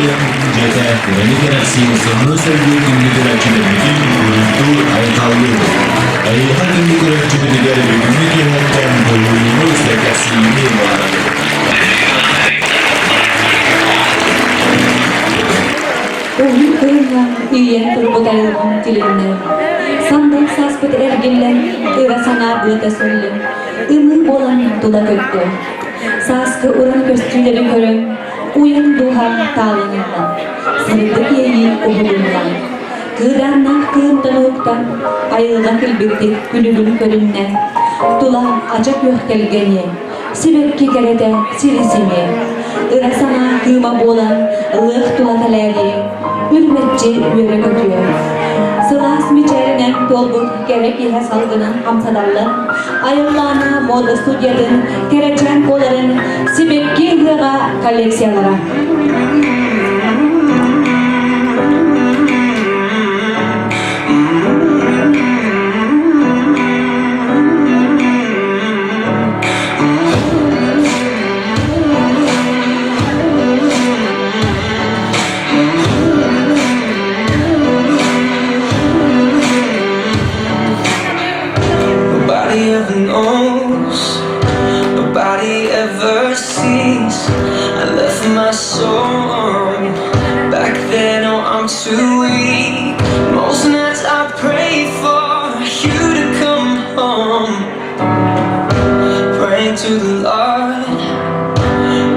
Айан дьиэтэ кэрэни кэрэхсиир сымныы-сэллии күндү көрөөччүлэрбитин уруйдуу айхаллыыбыт. Эһиэхэ күндү көрөөччүбүтүгэр бүгүҥҥү киэһэттэн долгуйууну, сэргэхсийиини баҕарабыт. Уһун кыһыҥҥа ийэн турбут айылҕам тилиннэ. Сандал сааспыт эргиллэн, ыра санаа быата сөллөн, ымыы буолан тула көттө. Сааскы уран көстүүлэри көрөн, уйан дууһам таалан ылла, сырдык иэйии уһугунна. Кыыдааннаах кыһынтан уһуктан, айылҕа килбиктик күлүгүн көрүннэ, тула ача күөх тэлгэниэ, сибэкки кэрэтэ сири симиэ. Ыра санаа кыыма буолан, лыах тула тэлээриэ, үрмэччи үөрэ көтүө. Сылаас мичээринэн туолбут кэрэ киэһэ салгынын хамсаталлар, Айыллаана мода студиятын кэрэчээн куоларын сибэкки ыһыаҕа коллекциялара. Nobody ever knows, nobody ever sees. I left my soul back then. Oh, I'm too weak. Most nights I pray for you to come home. Praying to the Lord,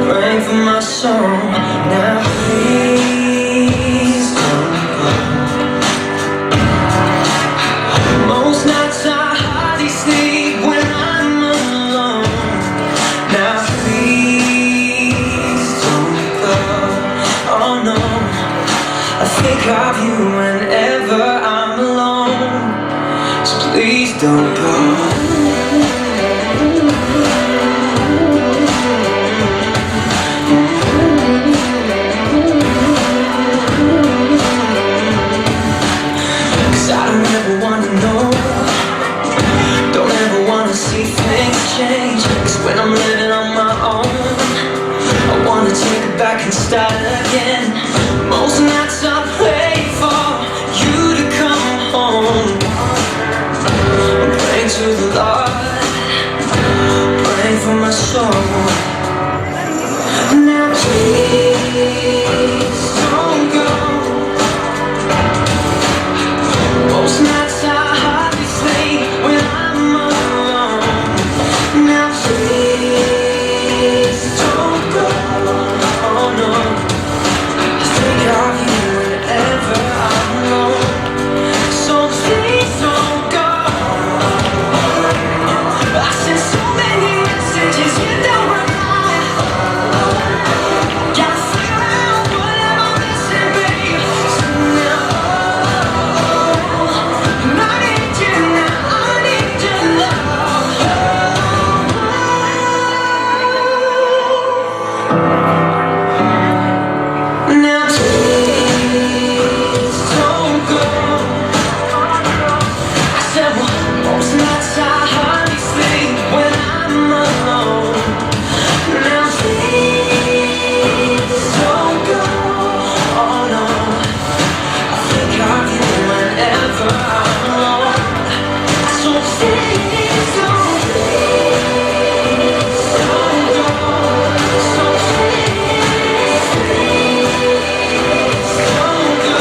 praying for my soul. Now please don't go. Most nights I hardly sleep when I'm alone. Now please don't go. Oh no, I think of you whenever I'm alone. So please don't go. Cause I don't ever wanna know. Don't ever wanna see things change. Cause when I'm living on my own, I wanna take it back and start again. Most nights I pray for you to come home. I'm praying to the Lord, praying for my soul. Now please don't go. Most nights I hardly sleep when I'm alone. Now please don't go. Oh no, I think of you whenever I'm alone. So please don't go. I sent so many messages, you don't reply. Gotta figure out what am I missing, babe. So now. I need you now, I need your love. Now please don't go. I said, well, most nights I hardly sleep when I'm alone. Now please don't go. Oh no, I think of you whenever I'm alone. So please don't, please don't go. So please, please don't go.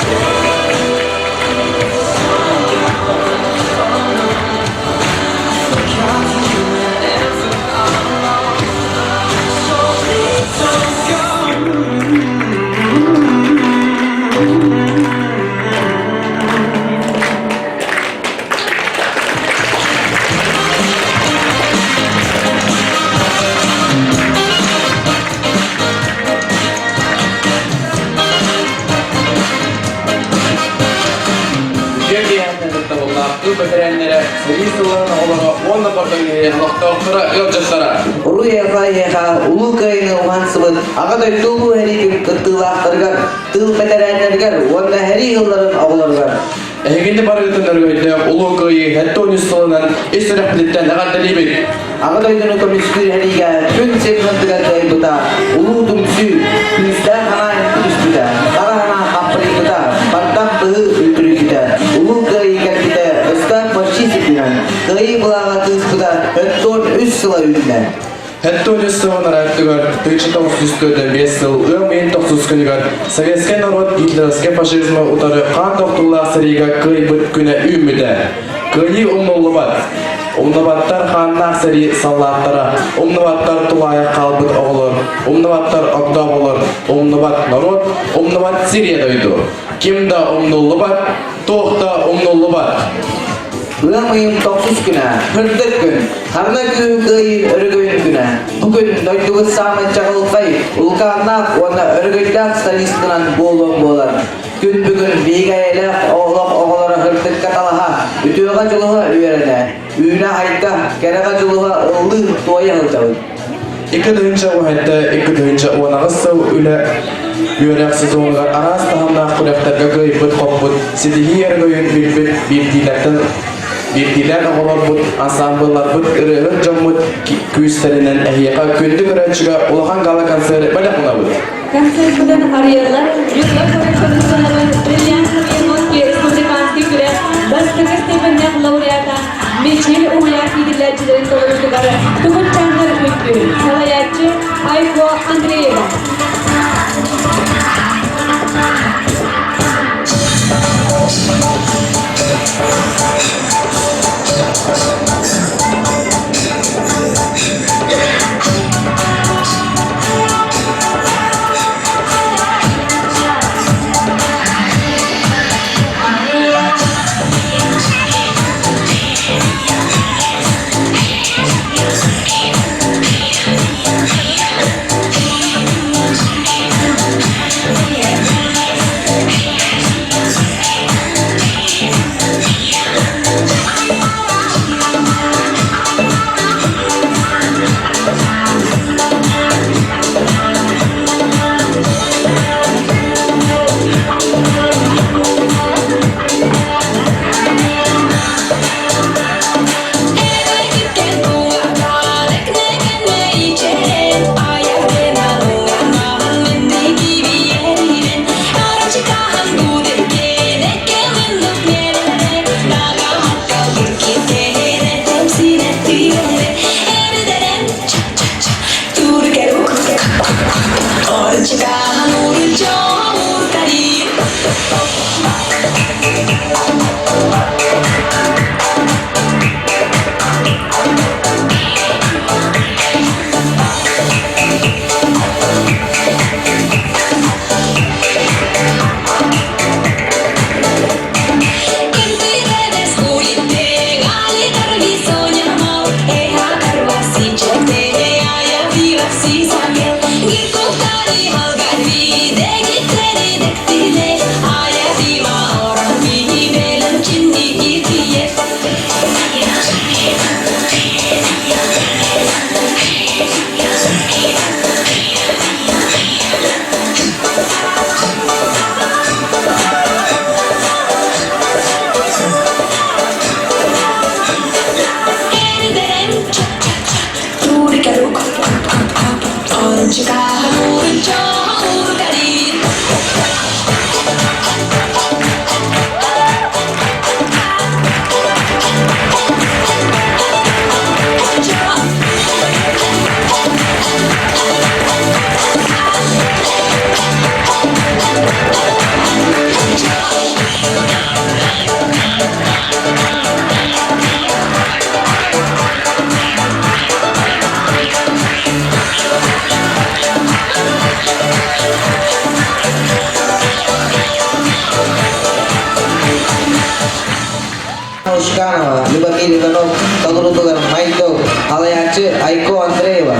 Please don't go. Oh no, I think of you whenever I'm alone. So please don't go. Үтүө киэһэттэн кыттабыллаахтыы бэтэрээннэрэ, сэрии сылларын оҕолоро уонна Бордоҥ олохтоохторо ыалдьыттара. Уруй эйиэхэ Улуу Кыайыыны уһансыбыт Аҕа дойду Улуу сэриитин кыттыылаахтарыгар, тыыл бэтэрээннэригэр уонна сэрии сылларын оҕолоругар. Эһигини барыгытын өрөгөйдөөх Улуу Кыайыы 73 сылынан ис сүрэхпититтэн эҕэрдэлиибит! Аҕа дойдуну көмүскүүр сэриигэ күн сир сырдыгар дайбыта, улуу түмсүү, күүстээх санаа түспүтэ, хара санаа хаппырыйбыта, бардам быһыы үлтүрүйбүтэ, Улуу Кыайыы кэлбитэ, өстөөх фашист үрдүнэн, Кыайыы былааҕа кыыспыта 43 сыла үүннэ. 73 сылын арааттыгар 1995 сыл ыам ыйын тохсус күнүгэр советскай норуот гитлеровскай фашизмы утары хаан тохтуулаах сэриигэ кыайбыт күнэ үүммүтэ. Кыайыы умнуллубат. Умнубаттар хааннаах сэрии саллааттара, умнубаттар тулаайах хаалбыт оҕолор, умнубаттар огдооболор, умнубат норуот, умнубат Сирия дойду. Ким да умнуллубат, туох да умнуллубат. Ыам ыйын тохсус күнэ, сырдык күн, ханна күүһү кыайыы өрөгөйүн күнэ. Бу күн дойдубут саамай чаҕылхай, улукааннаах уонна өрөгөйдөөх столицатынан буолуон буолар. Күн бүгүн биһиги эйэлээх олох оҕолоро сырдыкка талаһа, үтүөҕэ дьулуһа үөрэнэ, үүнэ-хайда, кэрэҕэ дьулуһа ыллыы туойа сылдьабыт. 2017 2018 сыл үлэ үөрэх сезонугар араас таһымнаах күрэхтэргэ кыайбыт-хоппут, ситиһии өрөгөйүн билбит биирдиилэртэн биирдиилээн оҕолорбут, ансаамбылларбыт, ырыаһыт дьоммут күүстэринэн эһиэхэ күндү көрөөччүгэ улахан гала-концерт бэлэх уунабыт. Концертпытын арыйаллар Юрий Федорович Бриллиантовые нотки республиканский күрэх бастакы степеннээх лауреата Мичил уһуйаан иитиллээччилэрин толоруутугар Тугутчааннар үҥкүү салайааччы Айко Андреева. Ушканова, Любомир Иванов, толорутулар Майдол, халаячы Айко Андреева.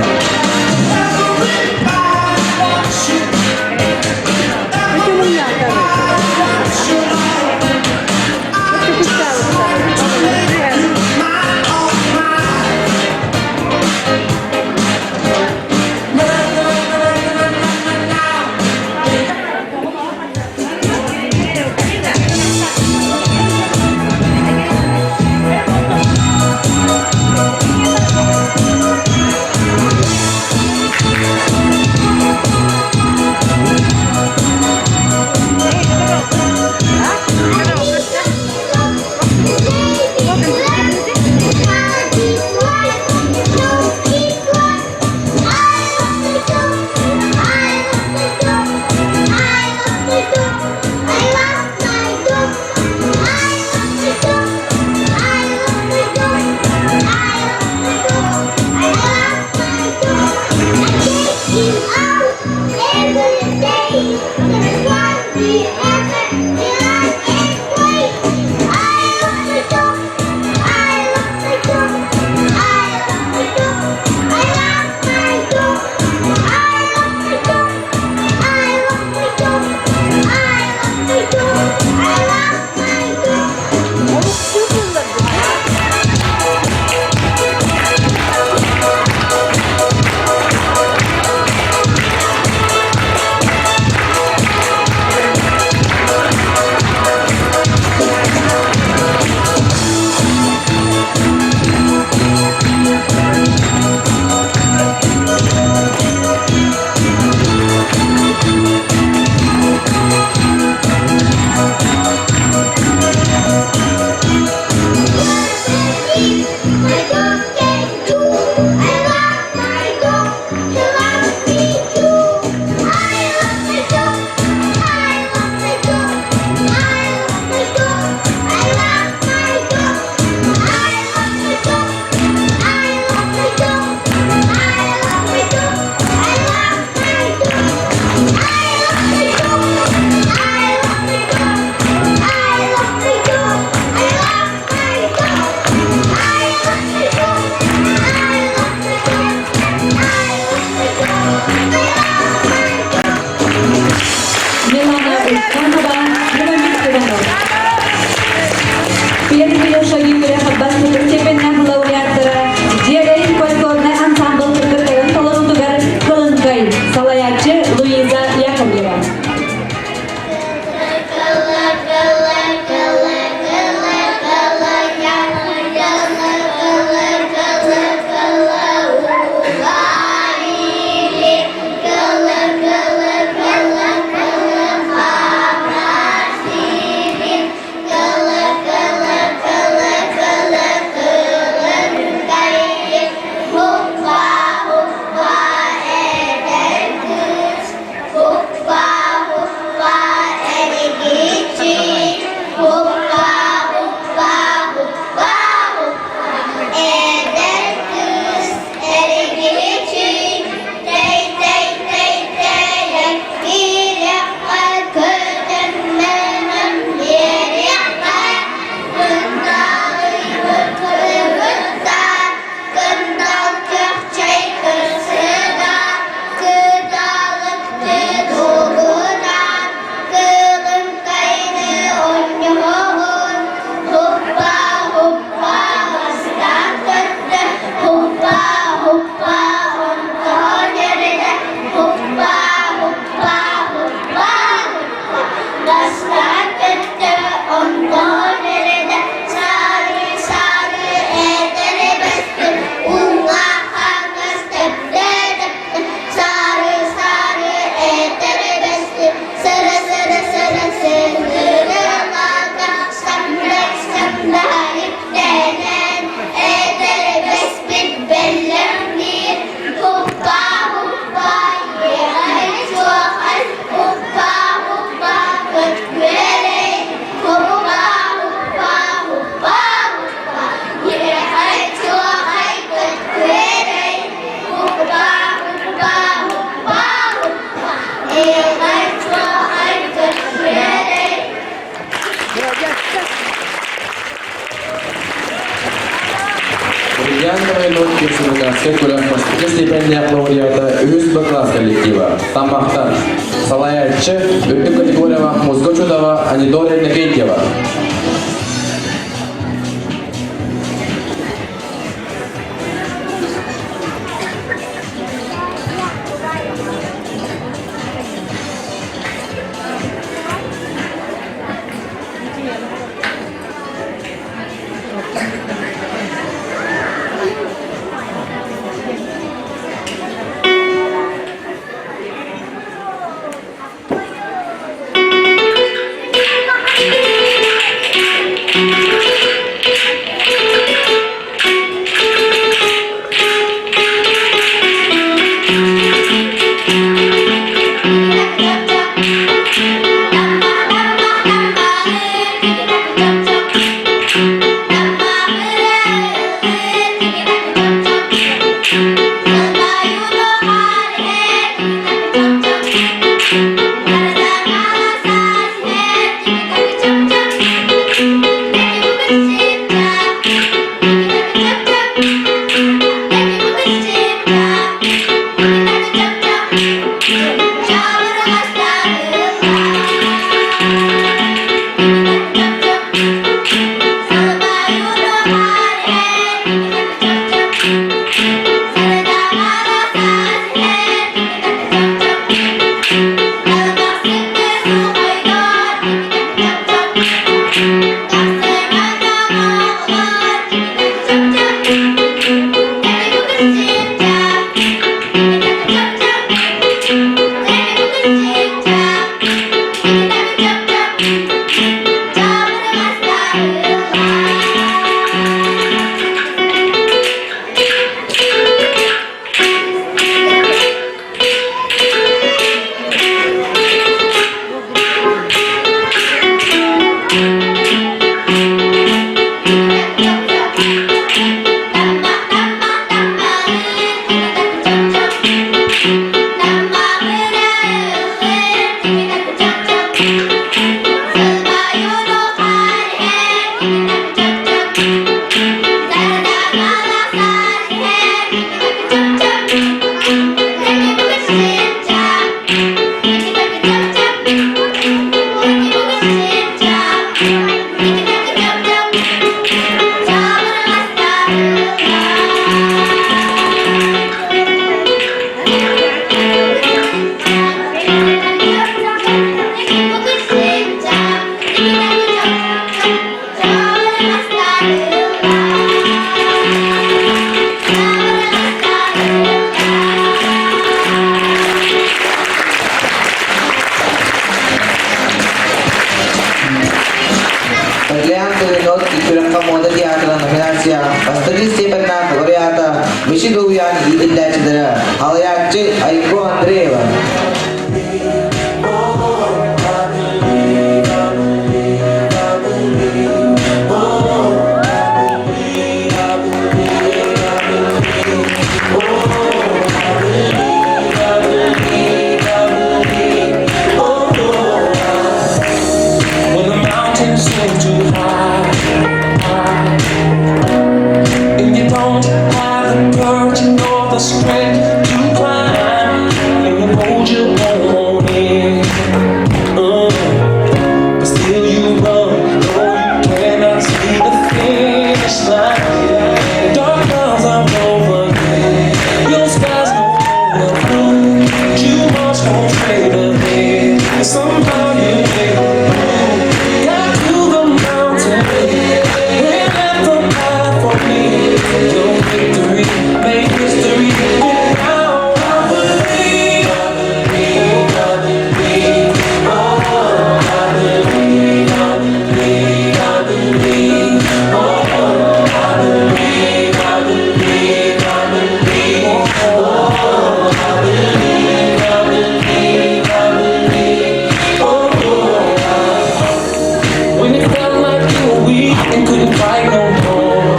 республиканскай күрэх бастакы степеннээх лауреата үһүс Б класс коллектива Таммахтан салайааччы үрдүк категориялаах музыка учуутала Анидория Иннокентьева. Татьяна Тырынот күрэххэ муода театра номинация бастакы степеннаах лауреата Мичик Уйан иитиллээччилэрэ халайааччы Айко Андреева. When the mountains seem too high, and you don't have the courage nor the strength to climb, and you hold your own end. But still you run, though you cannot see the finish line. Dark clouds are overhead, your sky's no longer blue. You must go straight ahead. Somehow you made it through. Got to the mountain and left the path for me. Your victory made history. And now I believe, I believe, I believe, oh, I believe, I believe, I believe, oh, I believe, I believe, I believe, oh, I believe, I believe, I believe, oh. When it felt like you were weak and couldn't fight no more,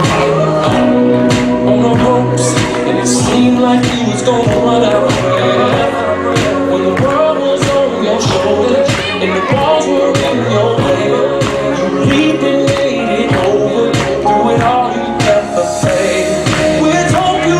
on the ropes, and it seemed like you was gonna run out of breath. When the world was on your shoulders and the walls were in your way, you leaped and made it over. Through it all, you kept the faith. With hope you.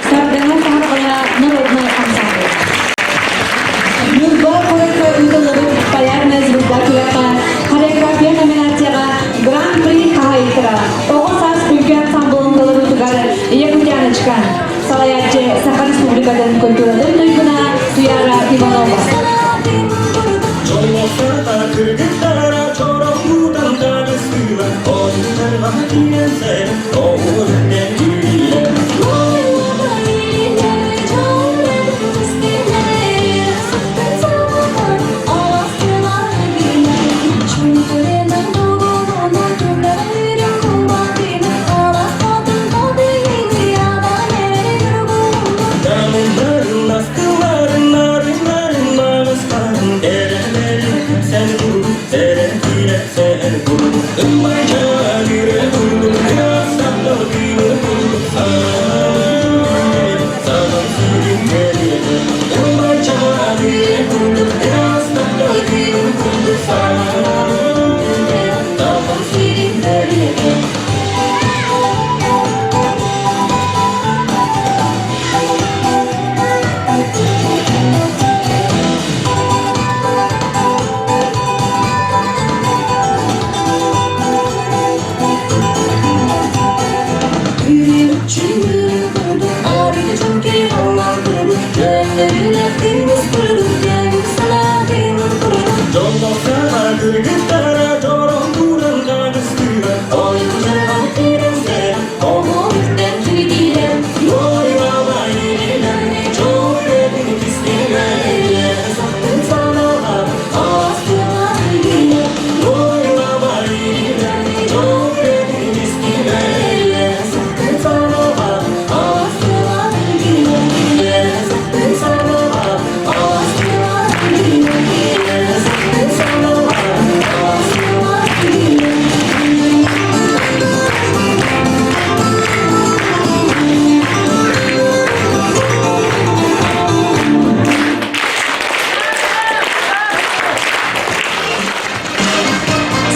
Сардаҥа саһарҕана народнай ансамбль. Ньурба куоракка ыытыллыбыт «Полярная звезда» күрэххэ хореография номинацияҕа Гран-при хаһаайыттара оҕо саас үҥкүү ансамблын толоруутугар Якутяночка салайааччы Саха Республикатын культуратын туйгуна Туяра Иванова.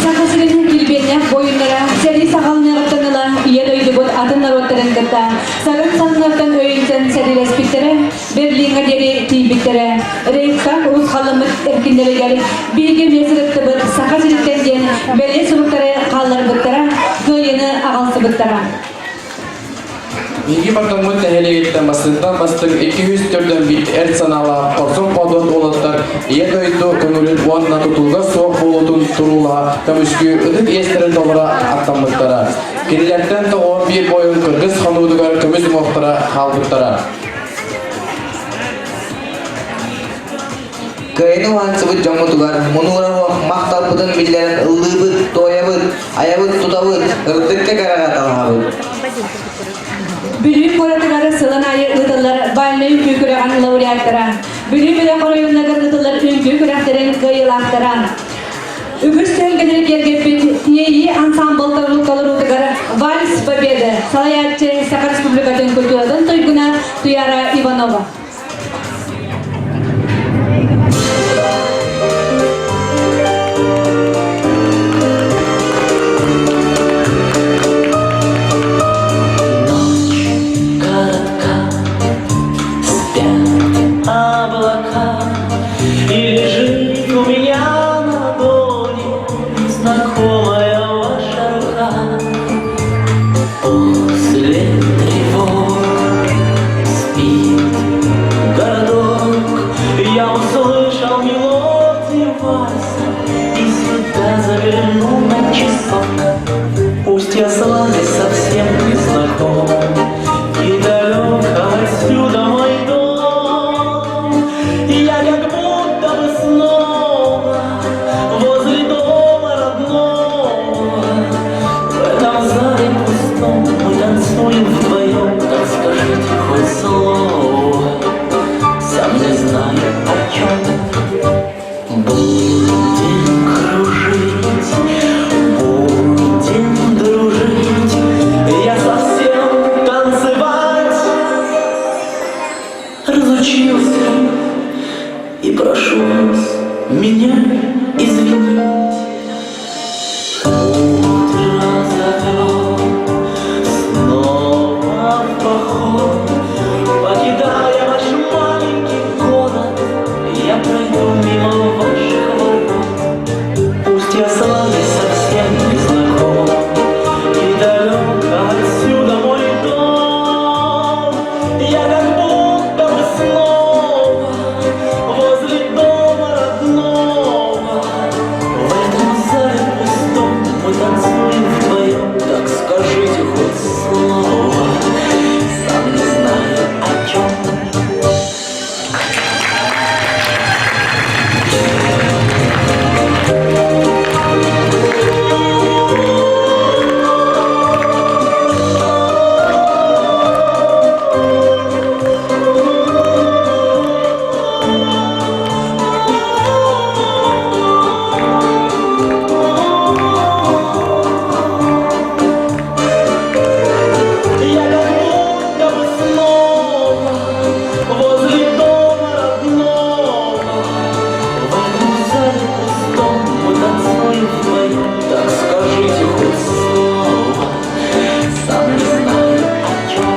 Саха сирин килбиэннээх буойуннара сэрии саҕаланыаҕыттан ыла Ийэ дойдубут атын норуоттарын кытта сарын саннартан өйүнсэн сэриилэспиттэрэ, Берлиҥҥэ диэри тиийбиттэрэ. Рейхстаг урусхалламмыт эркиннэригэр биһиги эмиэ сырыттыбыт Саха сириттэн диэн бэлиэ суруктары хаалларбыттара, кыайыыны аҕалсыбыттара. Биһиги Бардаммыт нэһилиэгиттэн бастыҥтан бастыҥ 204 биир эр санаалаах хорсун хоодуот уолаттар Ийэ дойду көҥүлүн уонна тутулуга суох буолуутун туруулаһа көмүскүү ытык иэстэрин толоро аттаммыттара. Кинилэртэн тоҕо биир буойун кыргыз хонуутугар көмүс уҥуохтара хаалбыттара. Кыайыны уһансыбыт дьоммутугар мунуура суох махталбытын биллэрэн ыллыыбыт, туойабыт, айабыт, тутабыт, ырдыкка кэрэҕэ талаһабыт. Бүлүү куоратыгар сылын аайы ыытыллар бальнай үҥкүү күрэҕин лауреаттара, Бүлүү бөлөх оройуоннарыгар ыытыллар үҥкүү күрэхтэрин кыайыылаахтара. Үгүс түһүлгэлэри киэргэппит Иэйии ансаамбыл толоруутугар «Вальс Победы» салайааччы Саха Республикатын культуратын туйгуна Туяра Иванова. Ночь коротка, спят облака, И лежит у меня на ладони Знакомая ваша рука. После тревог спит городок, Я услышал мелодию вальса И сюда заглянул на часок. Пусть я с вами совсем не знаком, И далек отсюда мой дом. Я как будто бы снова Возле дома родного. В этом зале пустом Мы танцуем вдвоем. Так скажите хоть слово, Сам не знаю о чем. Будем кружить, будем дружить. Я совсем танцевать разучился И прошу вас меня извинить. Утро зовет снова в поход, Покидая ваш маленький город, Я пройду мимо ваших ворот. Пусть я с вами совсем не знаком, И далек отсюда мой дом. Я как будто бы снова Возле дома родного. В этом зале пустом Мы танцуем вдвоем. Так скажите хоть слово, Сам не знаю о чем. Я как будто бы снова Возле дома родного. В этом зале пустом Мы танцуем вдвоем. Так скажите хоть слово, Сам не знаю о чем.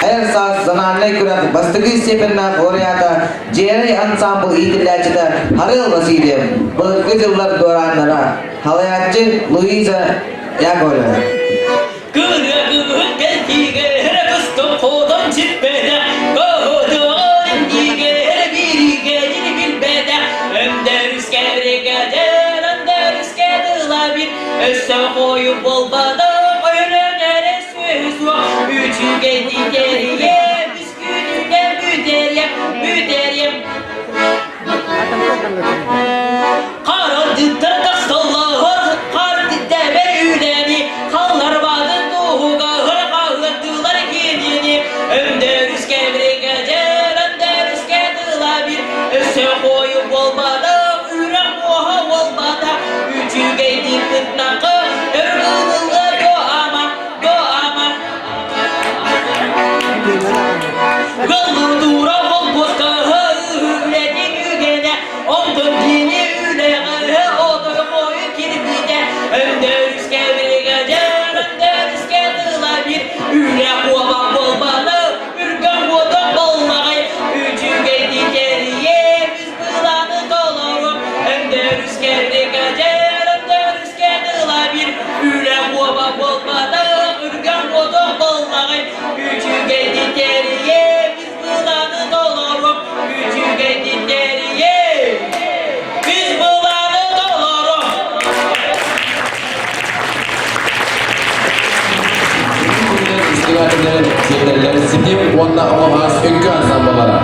Айар саас зональнай күрэх бастакы степеннээх лауреата Дьиэрэй ансаамбыл иитиллээччитэ Харыал Васильев, былыргы дьыллар дуорааннара, халайааччы Луиза Яковлева. Кыргыһын кэлтиигэр кыстым хотон сиппэтэх, Көһөтөҕөр иигэр биригэ дьини билбэтэх, Өндөрүскэ бригадир, өндөрүскэ тылабир, Өссө хойу буолбатах, өлөн эрэ сүөһү суох, Үчүгэйдик тэрийэ, бүскүнүнэн бүтэриэм, бүтэриэм. Харандыттар тахсаллар, хардыттабэр үлэни, халларбатын туһугар хаһыаттыылар кинини. Өндөрүскэ бригадир, өндөрүскэ тылабир, өссө хойу буолбатах, үрэх муоһа буолбатах, үчүгэйдик кыттахха, өргылылла ама, ама. Гыллы холкуоска үлэтин үгэнэ, онтон кини үлэҕэ отой хойу кирбитэ. Өндөрүскэ бригадир, өндөрүскэ тылабир, үлэ куоба буолбатах, үргэн буотах боллаҕай, үчүгэйдик тэрийэ, біз былааны толору. Өндөрүскэ бригадир, өндөрүскэ тылабир, үлэ куоба буолбатах, үргэн буотах боллаҕай, үчүгэйдик тэрийэ, біз былааны толору. Үчүгэйдик тэрийэ, біз былааны толору. Истигатэллэрин сиэтэллэр Ситим уонна Оҕо үҥкүү ансамбллара.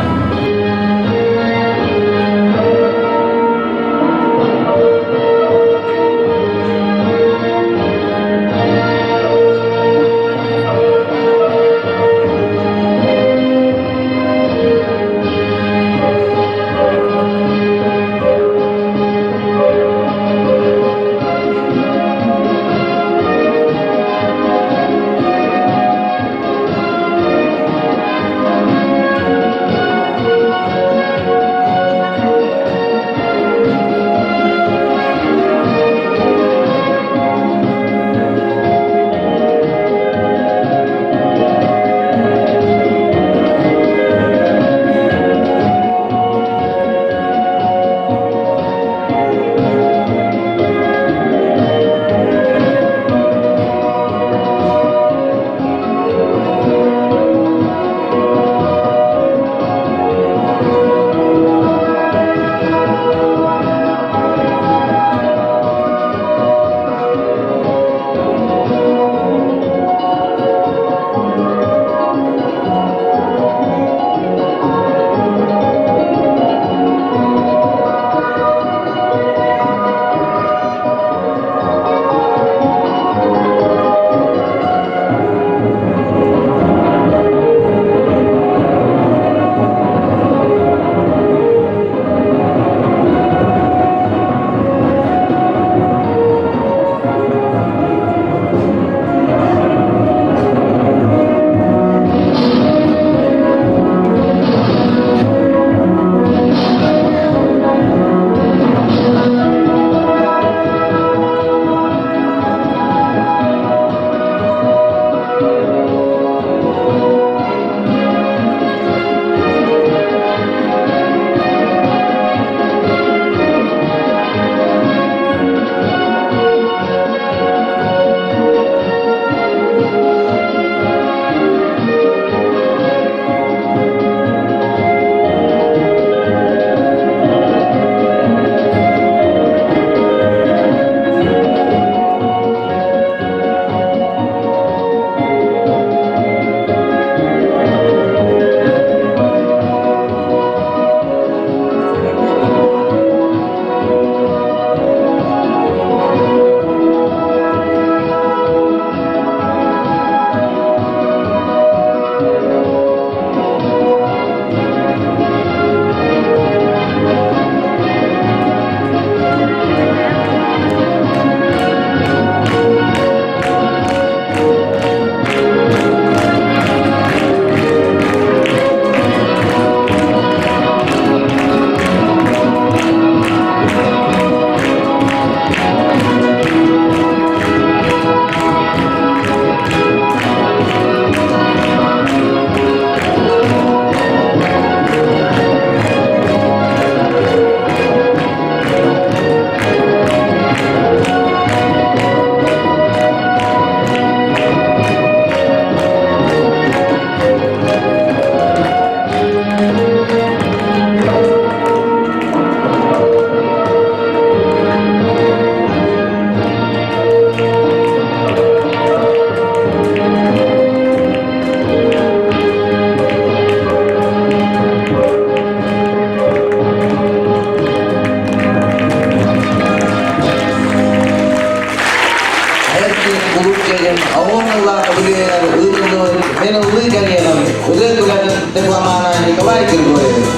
Ырыа күрэҕин дипломана Николай Григорьевич.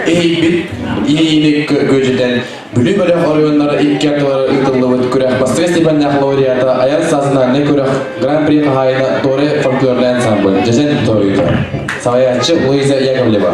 Иһийбит иэйиини күөдьүтэн Бүлүү бөлөх оройуоннара икки ардылары ыытыллыбыт күрэх бастакы степеннээх лауреата Айар сознание күрэх Гран-при хаһаайына Торе фольклорный ансамбль Дьэдьэн Торуйта. Салайааччы Луиза Яковлева.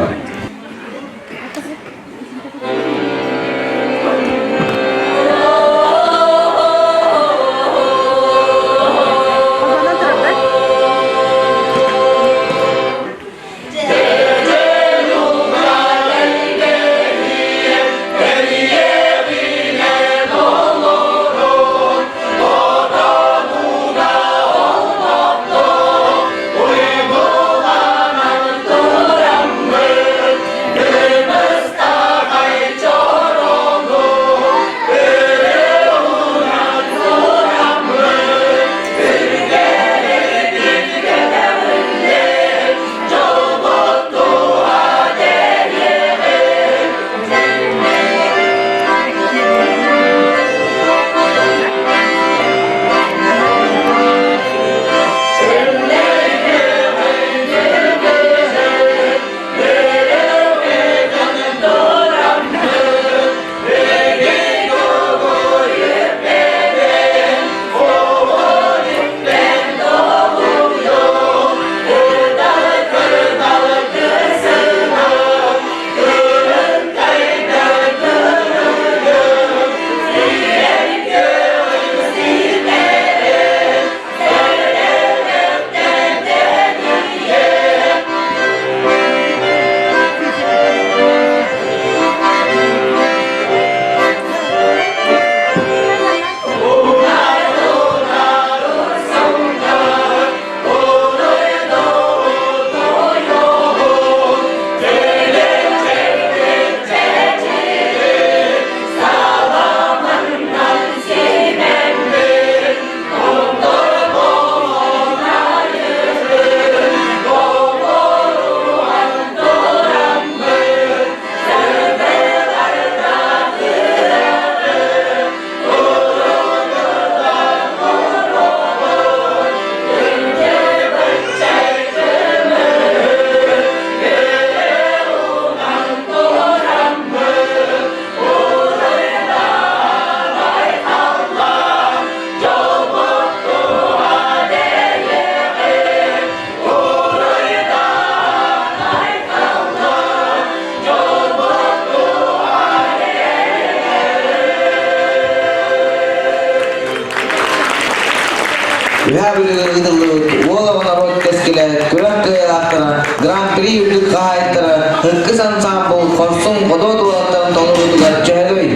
Үһээ Бүлүүгэ ыытыллыбыт Уол оҕо норуот кэскилэ күрэх кыайыылаахтара, Гран-при үрдүк хаһаайыттара Һыккыс ансаамбыл хорсун ходуот уолаттарын толоруутугар Дьөһөгөй.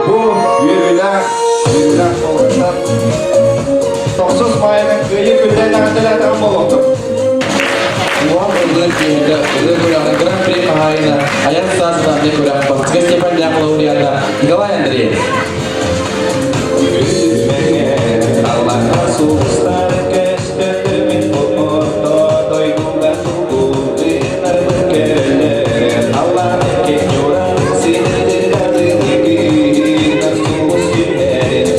Бу үөрүүлээх, үөрүүлээх буолуохтаах. Тохсус маайынан кыайыы күннээн эҕэрдэлээтэҕим буолуохтун. Уһан ыллыыр киэһэтэ ырыа күрэҕин Гран-при хаһаайына Айан саас данный күрэх бастакы степендээх лауреата Николай Андреев. Аллаха сулустар көстөтүмүт орто дойдуга тулугунарбыт кэлэр Аллах кенюра синедер сулус түһэрин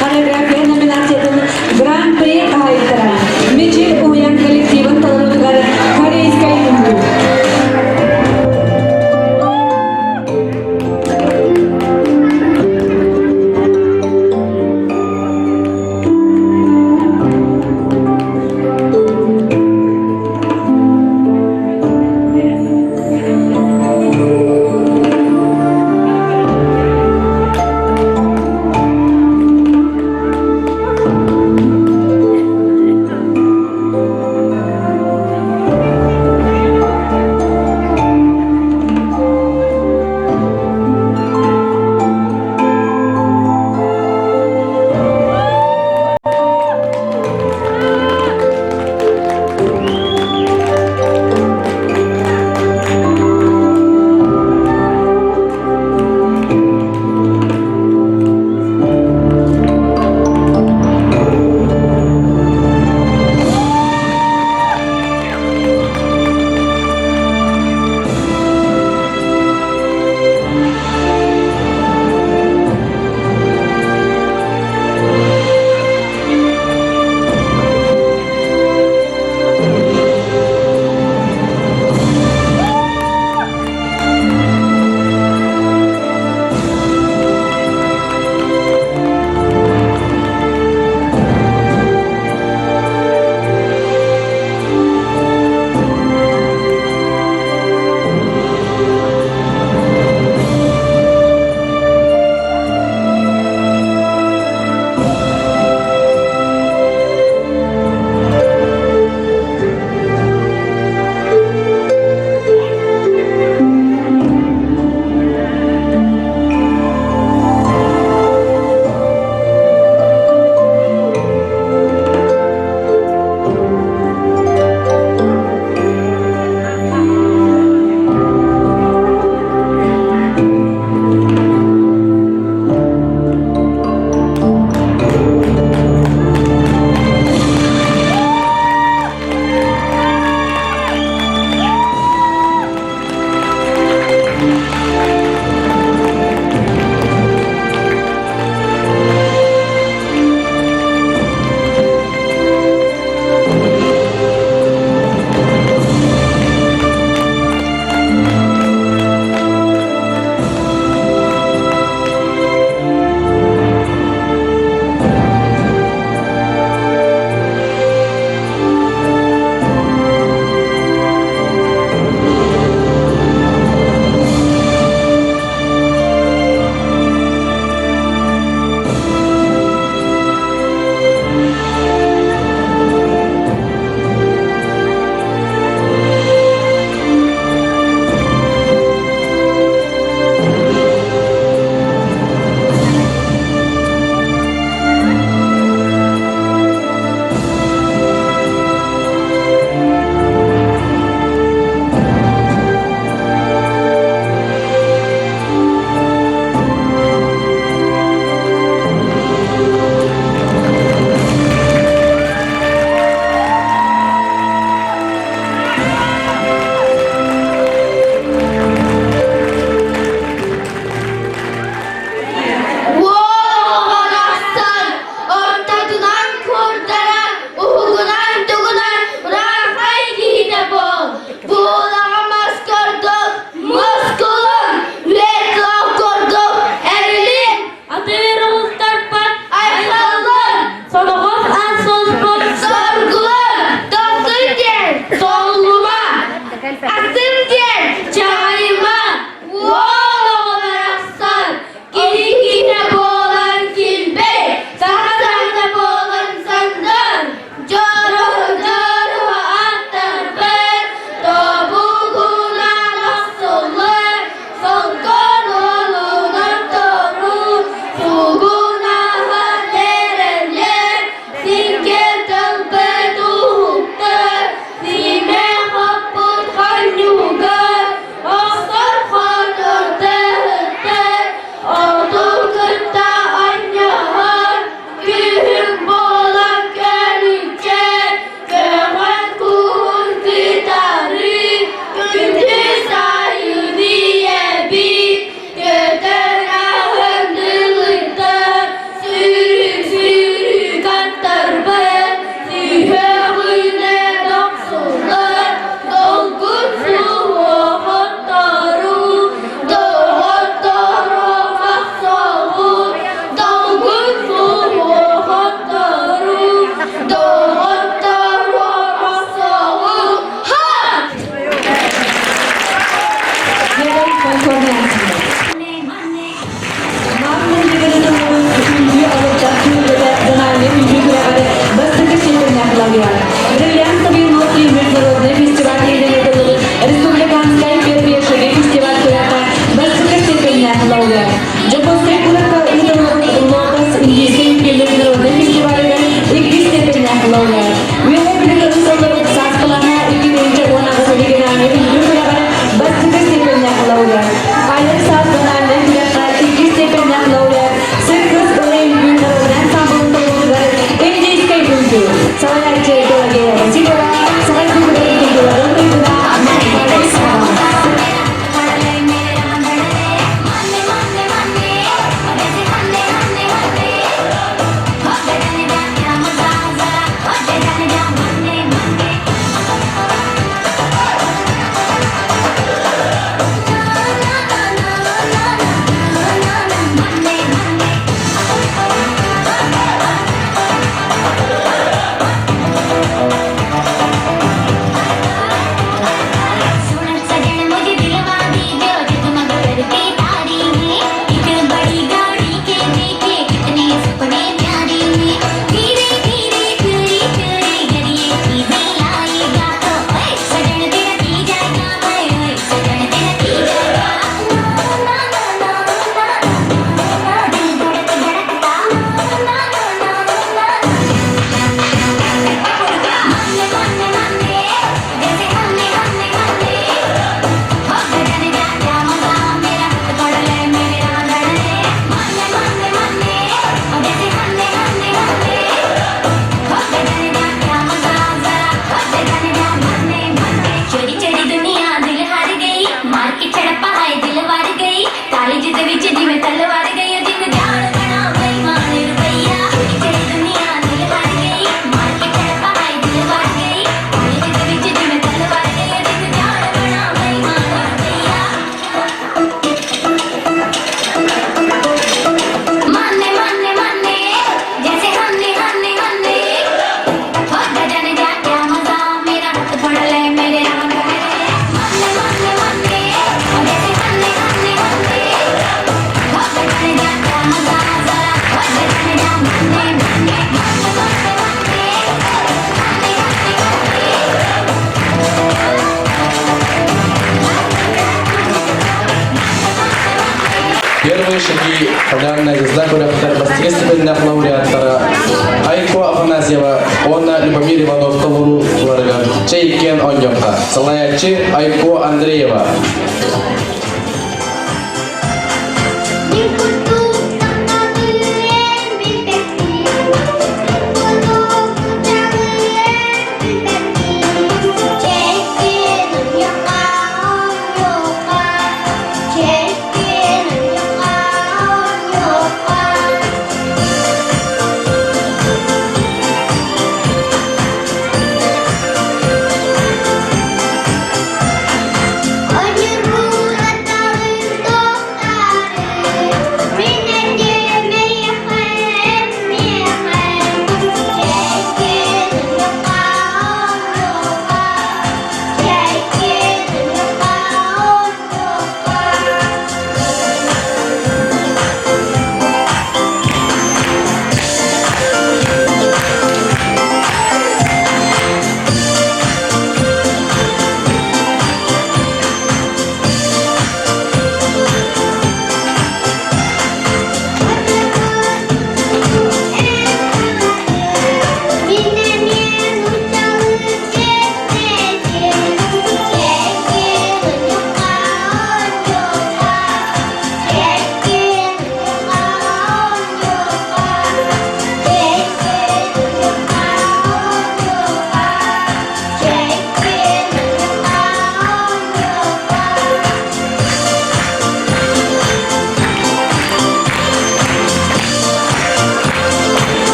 Хореография номинациятын Гран-при хаһайыттара Мичил уһуйаан коллективын толоруутугар корейскай үҥкүү. Полярная звезда күрэхтэр бастакы степеннээх лауреаттара Айко Афанасьева уонна Любомир Иванов толорууларыгар чэй иккиэн оонньуохха. Салайааччы Айко Андреева.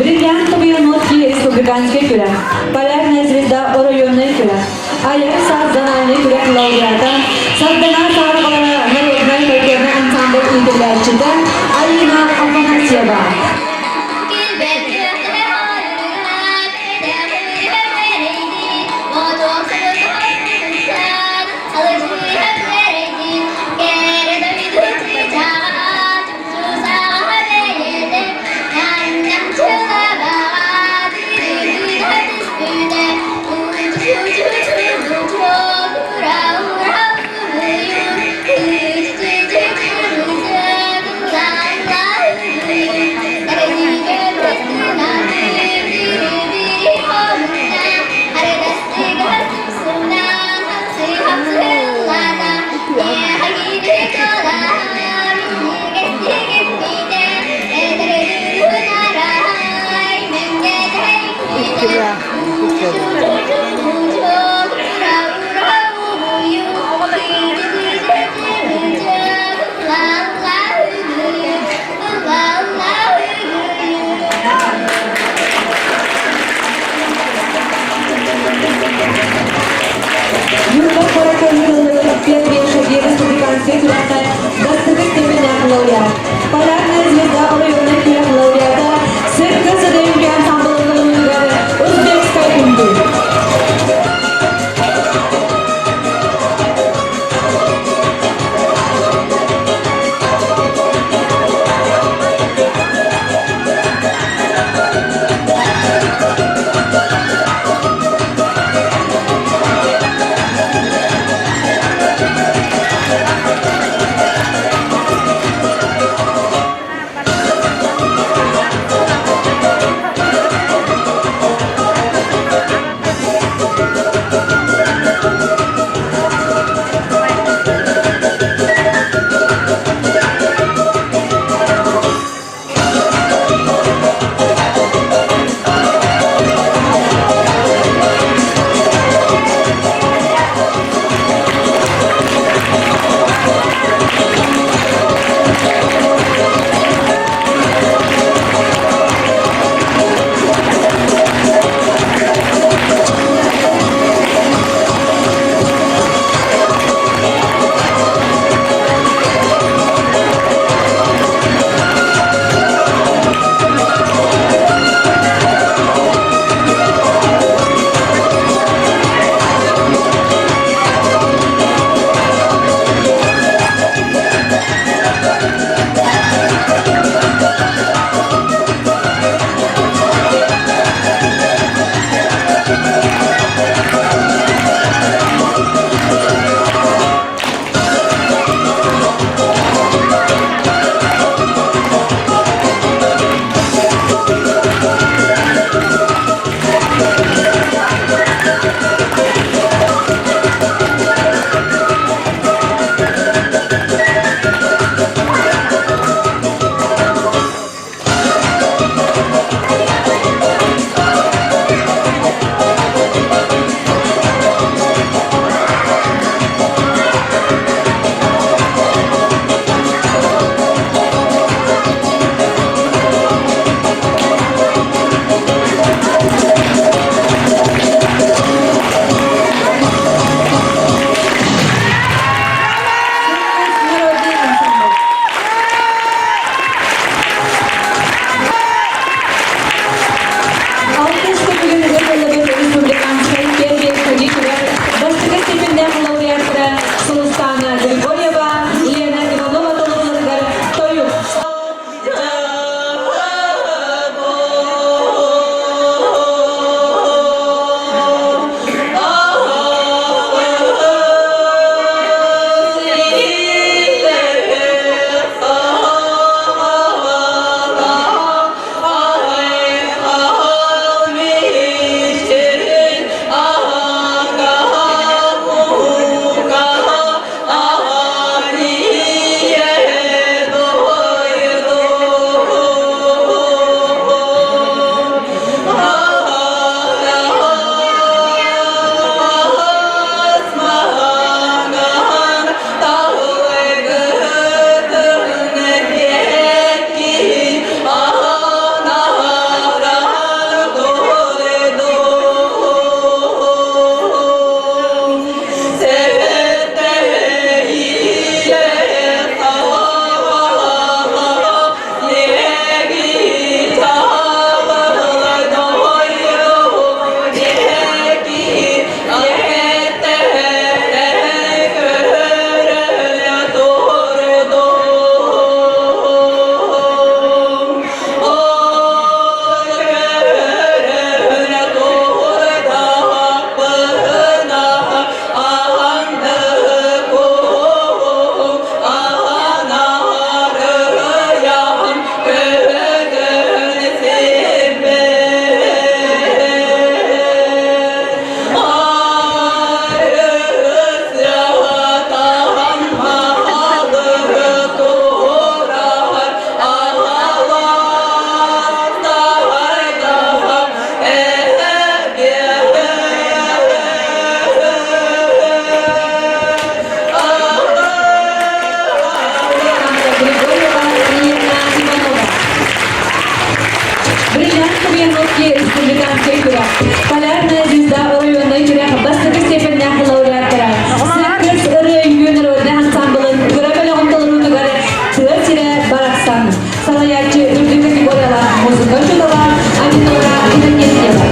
Бриллиантовые нотки республиканскай күрэх, Полярная звезда оройуоннай күрэх, Айар саас зональнай күрэх лауреата, Сардана саарҕалара народнай фольклорнай ансамбль иитиллээччитэ Айыына Афанасьева. Юрга куоракка ыытыллыбыт Первые шаги республиканскай күрэххэ бастакы степеннээх лауреат, Полярная звезда оройуонун күрэх лауреата Сыркы Сыдайыҥкэ ансамблын ылыныгар Узбекскай үҥкүү. Всероссийскай күрэх Полярная звезда оройуоннай күрэх бастакы степеннээх лауреаттара Сыркыс ырыа үҥкүү народнай ансамблын кыра бөлөҕүн толоруутугар Тыа сирэ барахсан салайааччы үрдүк категориялаах музыка учуутала Аминора Иннокентьева.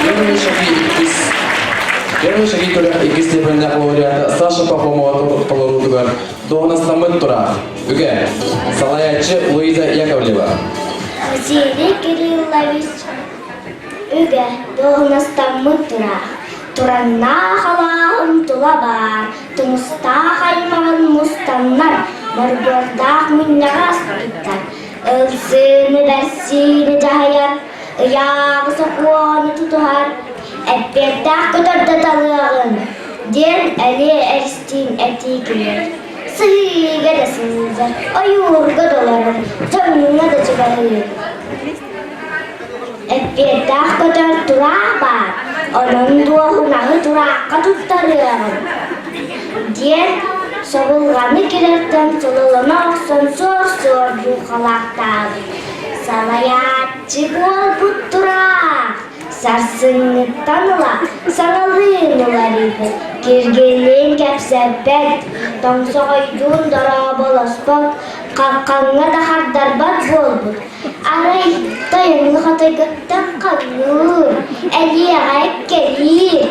Первый шаги иккис Первый шаги күрэх иккис степеннээх лауреата Саша Пахомова толоруутугар дуоһунастаммыт тураах. Үгэ. Салайааччы Луиза Яковлева. Василий Кириллович үгэ дуоһунастаммыт тураах. Тураннаах алааһым тула баар, тумустаах аймаҕын мустаннар, моргуордаах мунньаҕы аспыттар. Ылсыыны бэрсиини дьаһайар, ыйааҕы сокуону тутуһар, эппиэттээх көтөрдө талыаҕын, диэн элиэ эристиин этии киирэр. Сыһыыга да сылдьар, ойуурга да олорор, дьоҥҥо да чугаһыыр. Эппиэттээх көтөр тураах баар, онон дуоһунаһы тураахха туттарыаҕын, диэн собулҕаны кирэртэн сололоно охсон суор-суор дьуухалаахтаабыт. Салайааччы буолбут тураах сарсыҥҥыттан ыла саҥалыын уларыйбыт, киргинниин кэпсэппэт, тоҥсоҕойдуун дорооболоспот, хаххаҥҥа да хардарбат буолбут. Арай тойоҥҥо хотойгуттан ханныыр, элиэҕэ эккэлиир,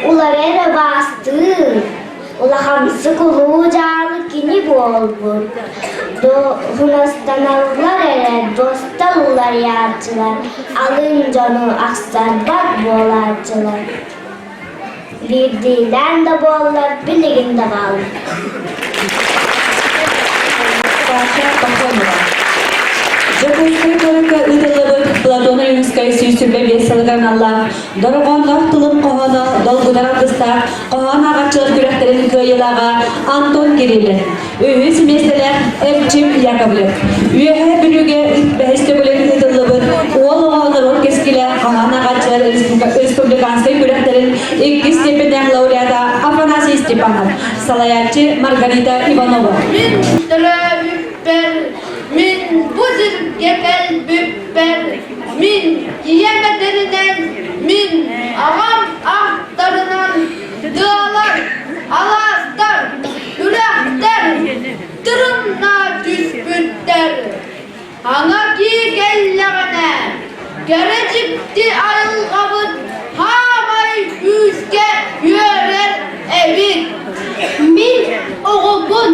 улары эрэ баастыыр. Улахамсык улуу дьаалы кини буолбут. Дуоһунастаналлар эрэ дуостал уларыйааччылар, алын дьону ахсарбат буолааччылар. Биирдиилээн да буоллар билигин да бааллар. Паша Пахомова. Дьокуускай куоракка ыытыллыбыт Платон Ойуунускай 125 сылыгар аналлаах Дорҕоонноох тылым хоһооно долгутар алгыстаах хоһоон ааҕааччылар күрэхтэрин кыайыылааҕа Антон Кириллин. Үһүс миэстэлээх Эрчим Яковлев. Үөһээ Бүлүүгэ бэһис төгүлүн ыытыллыбыт Уол оҕо норуот кэскилэ хаһан аҕааччылар республиканскай күрэхтэрин иккис степеннээх лауреата Афанасий Степанов, салайааччы Маргарита Иванова. Мин төрөөбүппэр, мин бу сиргэ кэлбиппэр, мин ийэм этэринэн, мин аҕам ахтарынан тыалар, алаастар, үрэхтэр тырымна түспүттэр. Аҥа кии кэллэҕинэ, кэрэ дьикти айылҕабыт хаамай күүскэ үөрэр эбит. Мин оҕобун,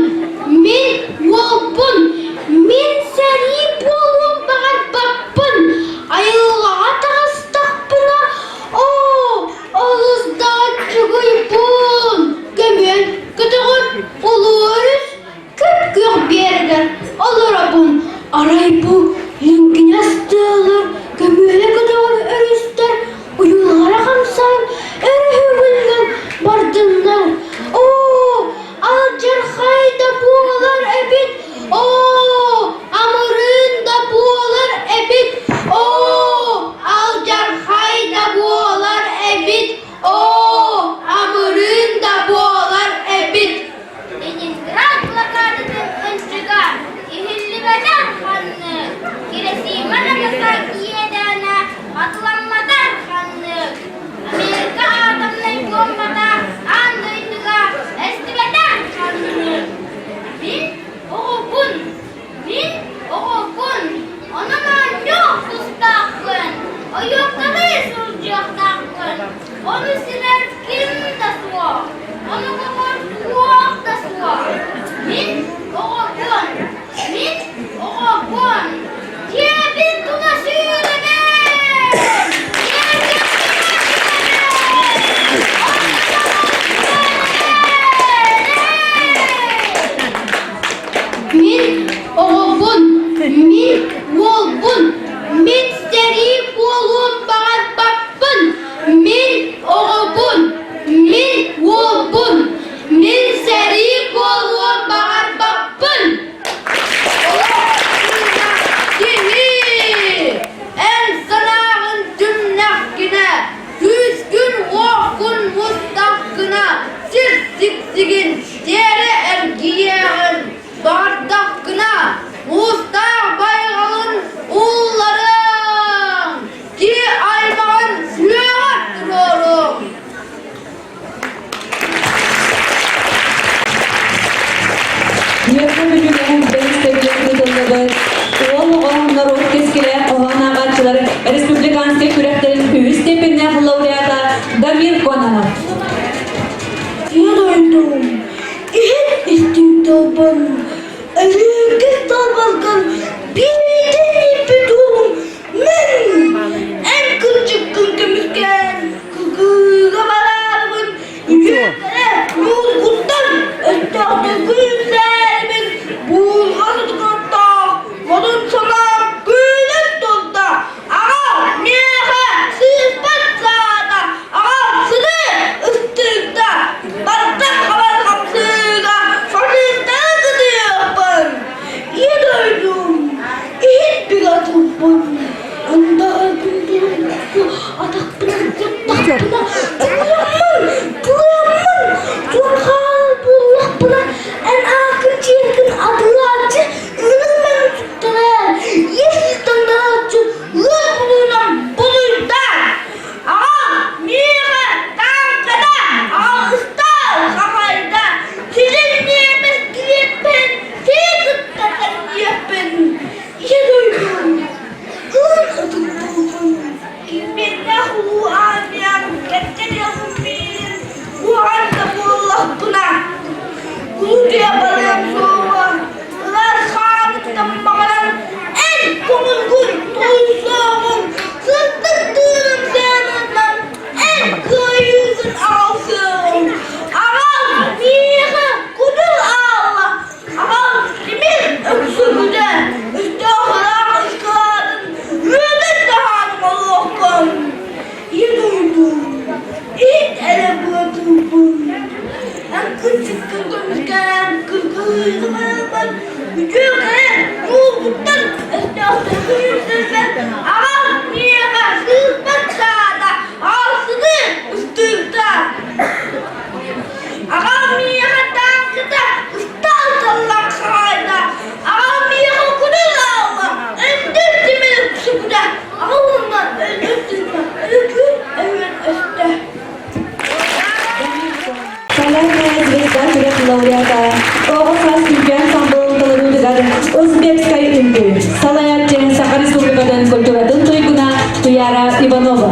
мин уолбун, мин сэрии буолуон баҕарбаппын. Айылҕаҕа таҕыстахпына, оо, Олус да оччугуйбун! Көмүөл көтөҕөр улуу өрүс күп-күөх биэрэгэр олоробун. Арай бу лиҥкинэс тыалар, көмүөлэ көтөҕөр өрүстэр Дамир Кононов. Ийэ дойдум, иһит истиҥ тылбын, өлүүкүс талбалгын биирдэ ииппит уолум мин! Эн кырдьыккын көмүскээн, кыгыыга бараарыбын, үтүөкэрэ муулгуттан өстөөхтөргүн үссээрибин, буурҕа сутукаттаах модун санаам күүнэн турда, Аҕал миэхэ сыыспат саата, аҕал сыны ыстыыкта, бартан хабар хамсыыга фашистары кытыахпын. Ийэ дойдум, иһит бигэ туппун, андаҕарбын булуммукку атахпын аттахпына, тулуйаммын, тулуйаммын, туох хаалар буоллахпына, эн ааккын чиэркин атылааччы Ынырык мөҥүттэрэ, ис таҥнарааччы ыар булуунан булуйда. Аҕам миэхэ тааҥкада, аҕам ыстаал хахайда, силин ньиэмэс килиэппин сири кытта тэҥниэхпин. Ийэ дойдум, ыын ытык буолбун, килбиэннээх улуу армиям кэккэлиэҕим миигин, куһаҕан да буоллахпына, кулутуйа барыам суоҕа. Ылар хааныттан баҕаран эн көҥүлгүн туйсуоҕуҥ, сырдык тыыным сыанынан эн кыайыыгын аҕалсыаҕыҥ. Аҕал миэхэ кутул аалла, аҕал тимир өксөкүтэ, өстөөх ыраах ыскылаатын үөтэн таһаарым олуоххун. Ийэ дойдум, иһит эрэ быатыырбын, эн кырдьыккын көмүскээн кыргыһыыгын үтүө кэрэ ньуургуттан өстөөхтөргө үүрсэрбэр аҕам миэхэ сыыспат саата, аҕалсыны ыстыырда. Аҕам миэхэ тааҥкыта ыстаал таллан хаайда, аҕам миэхэ кутун аалла, өндөл тимир өксүкүтэ, аҕа уонна өлбүт тыына өлөкүүн өһүөн өстө. Полярная звезда күрэх лауреата, оҕо саас үҥкүү ансамблын толоруутугар Узбекскай үҥкүү, салайааччы Саха Республикатын культуратын туйгуна Туяра Иванова.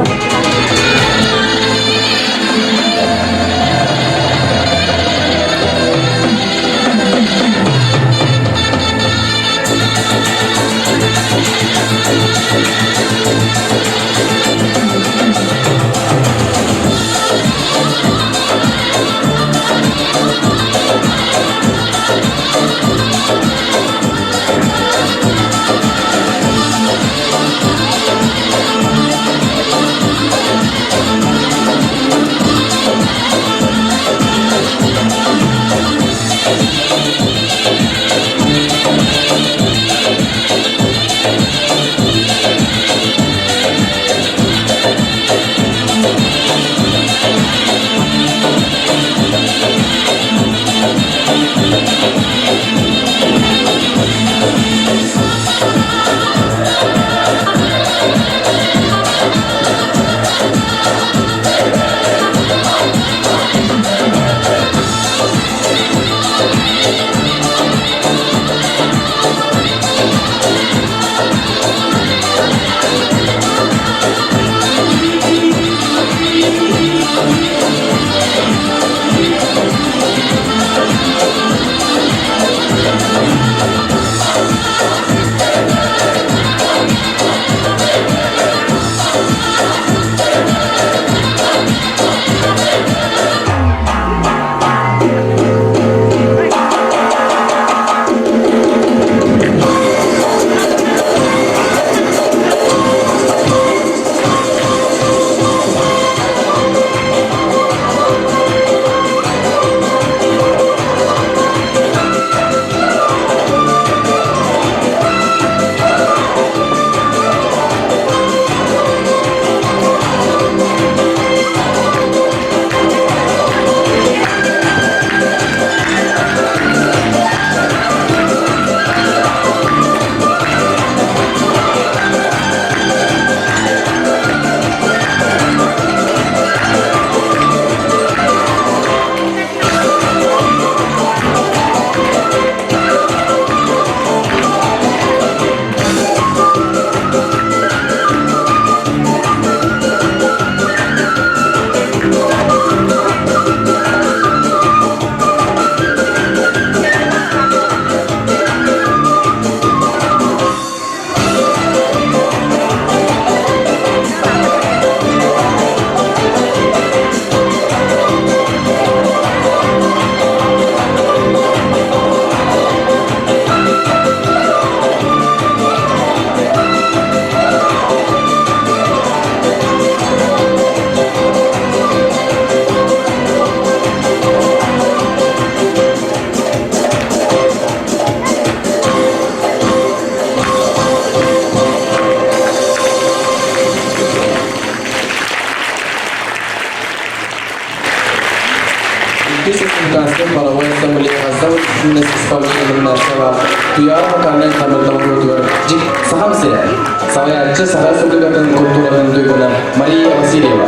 Иккис республиканскай хоровой ассамблеяҕа зал исполнением нашего Туйаара вокальнай ансамбль Дьик Сахам сирэ. Салайааччы Саха Республикатын культуратын туйгуна Мария Васильева.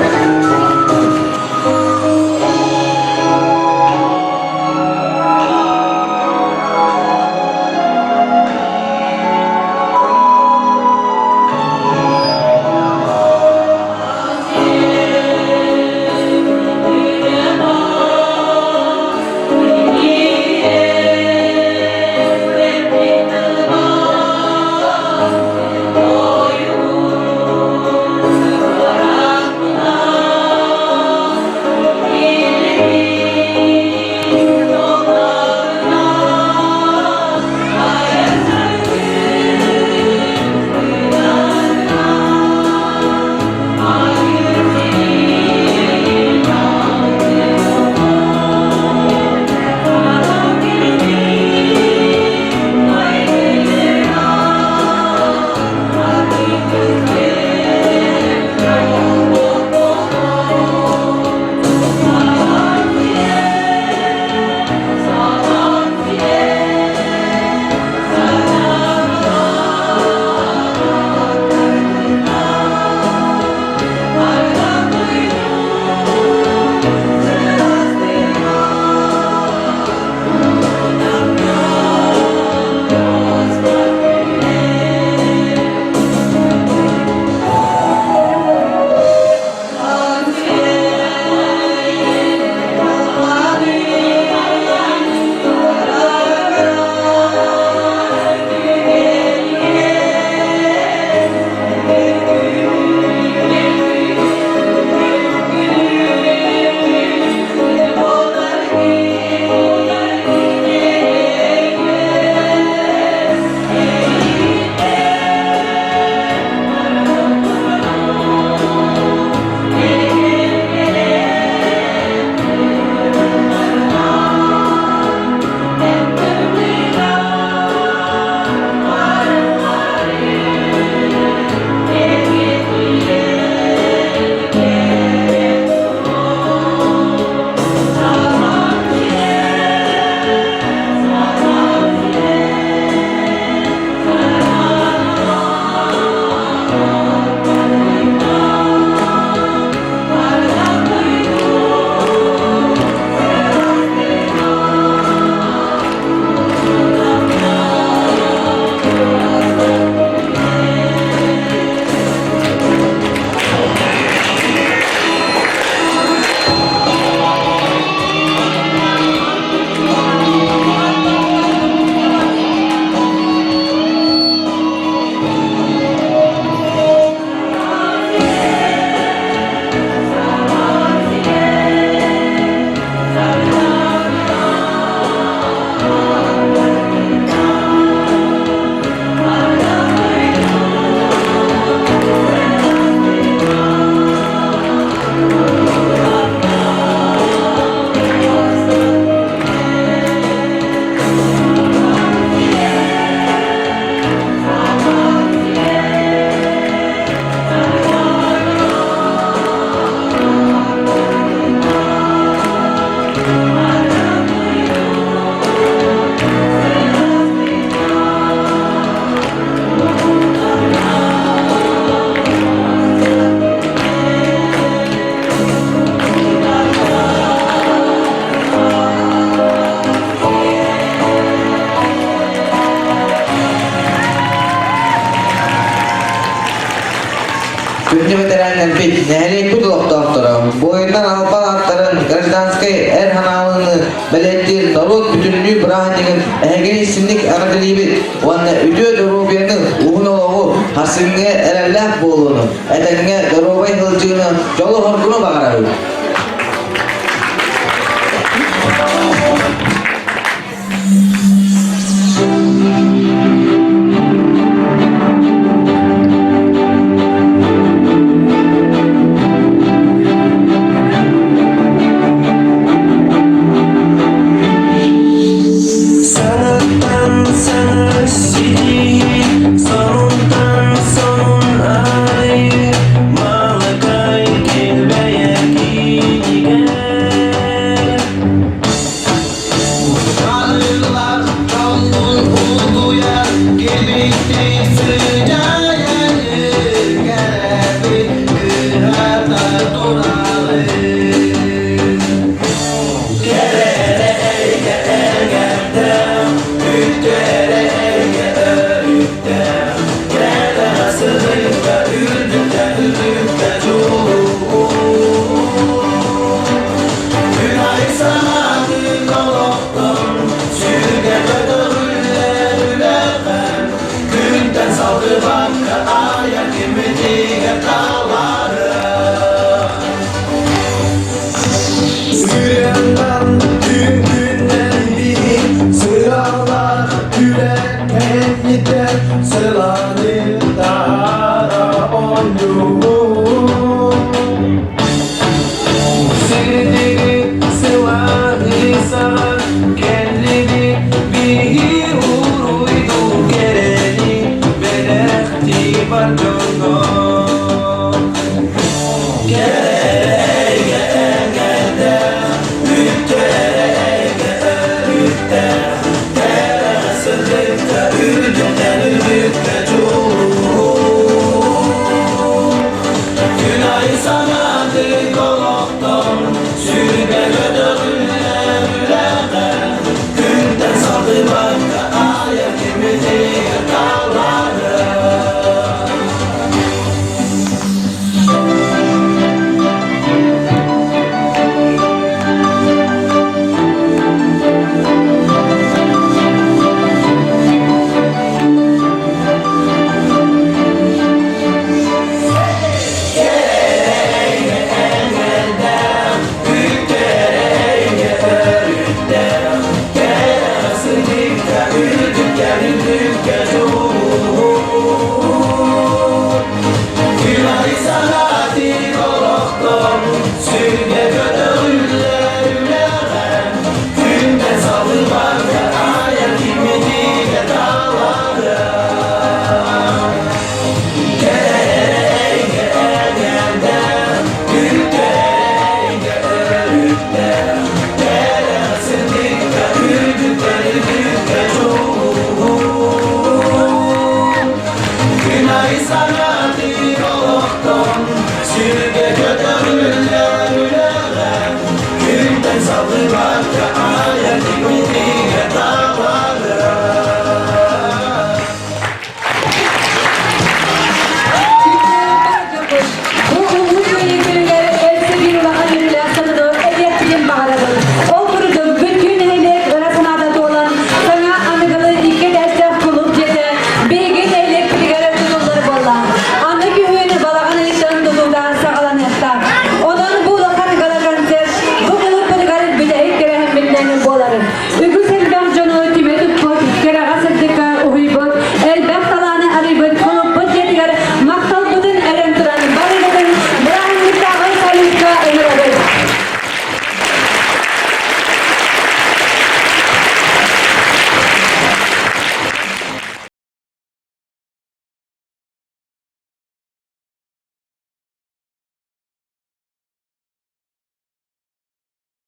Күндү бэтэрээннэрбит, нэһилиэкпит олохтоохторо, буойуннар албан ааттарын гражданскай эр ханаалыны бэлиэтиир норуот бүтүннүү бырааһынньыгын эһигини истиҥник эҕэрдэлиибит уонна үтүө доруобуйаны, уһун олоҕу, харсыҥҥа эрэллээх буолууну, этэҥҥэ доруобай сылдьыыны, дьолу-соргуну баҕарабыт!